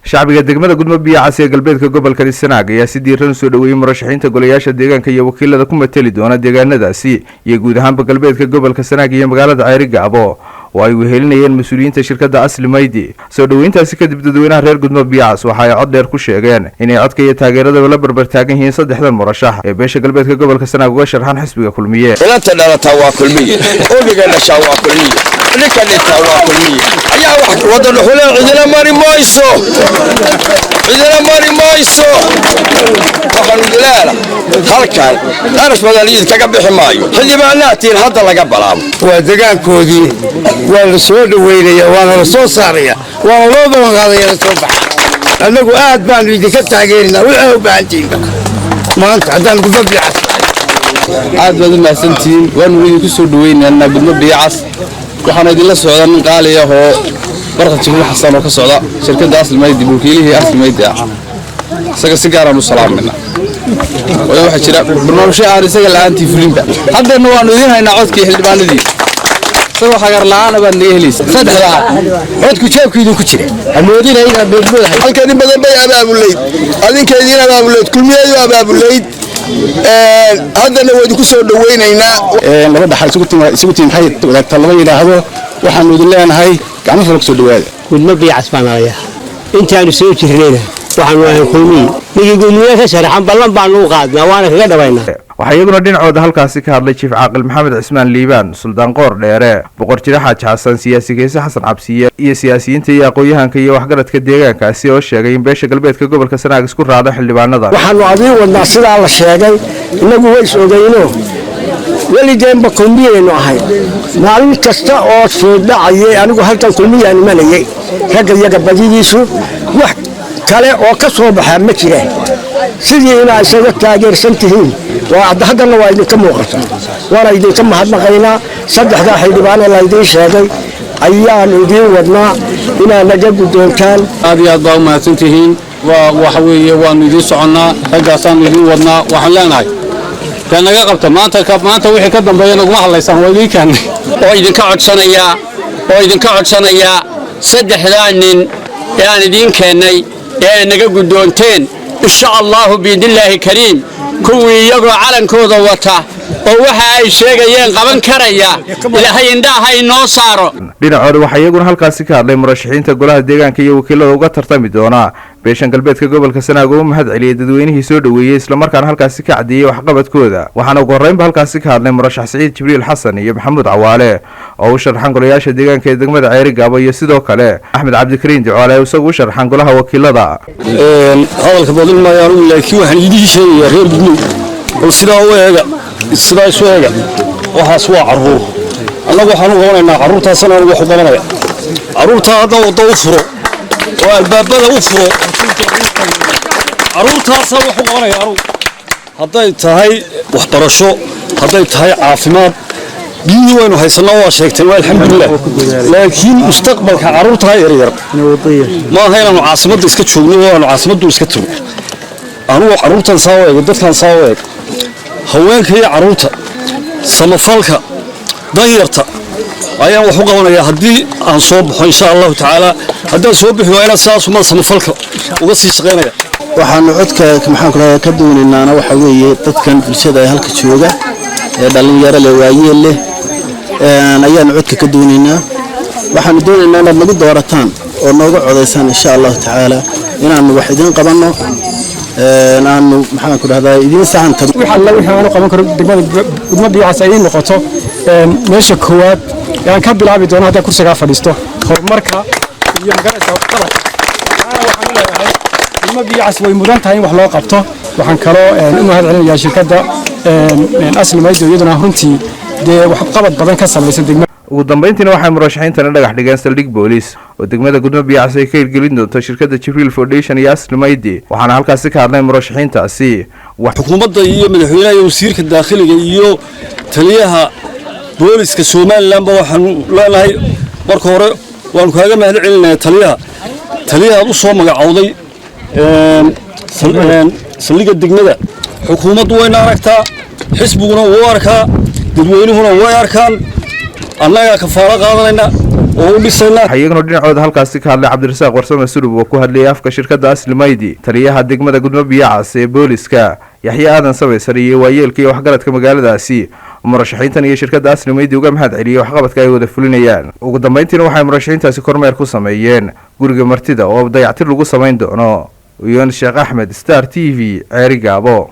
Shacbiga degmada Gudmo Biyacas ee galbeedka gobolka Sanaag ayaa si diiran usoo dhoweeyey murashaxiinta golayaasha deegaanka iyo wakiilada ku mateli doona deegaanadaasi iyo guud ahaanba galbeedka gobolka Sanaag iyo magaalada Ceerigaabo, oo ay wehelinayeen mas-uuliyiinta shirkadda Asli Maydi. Soo dhoweyntaasi kadib, dadweynaha reer Gudmo Biyacas waxa ay cod dheer ku sheegeen inay codka iyo taageeradaba la barbar taagan yihiin saddexdan murashax ee beesha galbeedka gobolka Sanaag uga sharxan xisbiga Kulmiye. Ilanta dhalataa waa Kulmiye, obiga dhashaa waa Kulmiye, ninka dhintaa waa Kulmiye. Ayaa wax wada dhuxuleen, cidina mari mayso, cidina mari mayso. Waxaanu dileela halkan qarash badan idinkaga bixi maayo. Xildhibaanaatiin hadda laga balaabo. Waa degaankoodii, waa la soo dhoweynaya, waana la soo saaraya, waana loo ballan qaadaya la soo baxa. Annagu aad baanu idinka taageerinaa wixii u baahantihiinba maanta haddaan Gudmo Biyacas. Aad baad u mahadsantihiin, waanu idinku soo dhaweynaynaa Gudmo Biyacas. Waxaana idinla socda nin qaali ah oo Barkad Jibriil Xasan oo ka socda shirkadda Asli Maydi, mulkiilihii Asli Maydi ah. Isaga si gaaraan u salaamayna, waayo waxaa jira barnaamijyo aan isaga la'aantii fulinba. Haddeenna waanu idiin haynaa codkii xildhibaanadii, isagoo hagar la'aana baad naga helaysa saddexdaa. Codku jeebku idinku jira, hamoodina inaad meedmoodahay. Halkan in badan bay abaabulayd, adinka idiin abaabulayd, Kulmiyeedu abaabulayd, haddana waa idinku soo dhoweynaynaa. Laba dhaxal isugu tiim maxay wadaagtaa lama yidhaahdo. Waxaanu idin leenahay gacmo fara kusoo dhawaada. Gudmo Biyacas baan arayaa. Intaanu soo jirnayna waxaanu ahay Kulmiye. Ninkii Gudmiye ka sharaxan ballan baanu u qaadnaa, waana kaga dhabaynaa. Waxaa iyaguna dhinacooda halkaasi ka hadlay Jiif Caaqil Maxamed Cismaan Liibaan, Suldaan Qoor Dheere, Boqor Jire Xaaji Xasan, siyaasi Geese Xasan Cabsiye iyo siyaasiyiinta iyo aqoon-yahanka iyo waxgaradka deegaankaasi oo sheegay in beesha galbeedka gobolka Sanaag isku raacdo xildhibaanada. Waxaanu adiin wadnaa sidaa la sheegay. Innagu way is ogeyno, weligeenba Kulmiyaynu ahay. Maalin kasta oo soo dhacayay anigu halkan Kulmiyaan imanayay, ragga iyaga badidiisu wax kale oo ka soo baxaa ma jiraan. Sidii inaa isaga taageersan tihiin haddana waa idinka muuqata, waana idinka mahadnaqaynaa. Saddexdaa xildhibaane laydiin sheegay ayaanu idiin wadnaa inaad naga guddoontaan. Aad iyo aad baa u mahadsantihiin. Waa waxa weeye, waanu idiin soconnaa, raggaasaanu idiin wadnaa. Waxaan leenahay dee naga qabta maanta, maanta wixii ka dambeeya naguma hadlaysaan, waa idiin keennay. Oo idinka codsanayaa, oo idinka codsanayaa saddexdaa nin ee aan idiin keennay ee ay naga guddoonteen, insha Allahu biidnillaahi kariim, kuwii iyagoo calankooda wata oo waxa ay sheegayeen qaban karaya Ilaahay indhaha inoo saaro. Dhinacooda waxaa iyaguna halkaasi ka hadlay murashaxiinta golaha deegaanka iyo wakiilada uga tartami doona beeshan galbeedka gobolka Sanaag oo u mahad celiyey dadweynihii soo dhoweeyey, islamarkaana halkaasi ka caddeeyey waxqabadkooda. Waxaana ugu horreynba halkaasi ka hadlay murashax Siciid Jibriil Xasan iyo Maxamuud Cawaale oo u sharxan golayaasha deegaanka ee degmada Ceerigaabo, iyo sidoo kale Axmed Cabdikariin Ducaale oo isagu u sharxan golaha wakiilada. Hadalka badin maayo anigu, laakiin waxaan idiin sheegayaa reer Gudmow, bal sidaa u eega, sidaa isu eega. Waxaas waa carruur. Annagu waxaan u qabanaynaa carruurtaasana, anigu wax u qabanaya carruurtaa. Hadda waddo u furo oo albaabada u furo, carruurtaasaan wax u qabanaya anugu, hadday tahay waxbarasho, hadday tahay caafimaad. Biyihii waynu haysanaa, waa sheegteen, waa alxamdulilah, laakiin mustaqbalka carruurtaa yaryar maaha inaanu caasimadda iska joogno oo aanu caasimaddu iska tago. Anugu carruurtan saa u eeg, dadkan saa u eeg, haweenka iyo carruurta, samafalka, danyarta ayaan wax u qabanayaa haddii aan soo baxo, insha Allahu tacaala. Haddaan soo bixi waa inaan sidaasumaan samafalka uga sii shaqaynaya. Waxaanu codka, maxaan ku rahdaa, ka doonaynaana waxa weeye dadkan bulshada ee halka jooga ee dhallinyaro leh, waayeel leh, ayaanu codka ka doonaynaa. Waxaanu doonaynaa inaad nagu doorataan oo nooga codaysaan, insha Allahu tacaala, inaanu wax idiin qabanno, aanu, maxaan ku dhahdaa, idiin sahan tagno. Wix alla wixii aanu qaban karo degmada Gudmo Biyacas ay noqoto meesha koowaad ee aan ka bilaabi doono haddaan kursigaa fadhiisto horumarka iyo magaraysa waxqabadka. Waxaana waxaan u leeyahay Gudmo Biyacas way mudan tahay in wax loo qabto. Waxaan kaloo u mahad celinayaa shirkadda Asli Maydo, iyaduna runtii dee waxqabad badan ka samaysa degmada. Ugu dambeyntiina waxay murashaxiintani dhagax dhigeen saldhig booliis oo degmada Gudmo Biyacas ay ka hirgelin doonto shirkadda Jibriil Foundation iyo Asli Maydi. Waxaana halkaasi ka hadlay murashaxiintaasi. Xukuumadda iyo madaxweynaha iyo wasiirka daakhiliga iyo taliyaha booliska Somalilandba waxaanu leenahay, marka hore waanu kaaga mahad celinayaa taliyaha, taliyahaad u soo magacowday saldhigga degmada. Xukuumaddu wayna aragtaa, xisbiguna wuu arkaa, dadweynuhuna way arkaan. Annagaa kafaalo qaadanayna. Oo u dhisaynaa. Waxaa iyaguna dhinacooda halkaasi ka hadlay Cabdirasaaq Warsame Sulub oo ku hadlayay afka shirkadda Asli Maydi, taliyaha degmada Gudmo Biyacas ee booliska Yaxye Aadan Sabaysar iyo waayeelka iyo waxgaradka magaaladaasi. Murashaxiintan iyo shirkadda Asli Maydi uga mahad celiyey waxqabadka ay wada fulinayaan. Ugu dambeyntiina waxay murashaxiintaasi kormeer ku sameeyeen guriga martida oo dayactir lagu samayn doono. Uyoon Sheekh Axmed, Star TV, Ceeri Gaabo.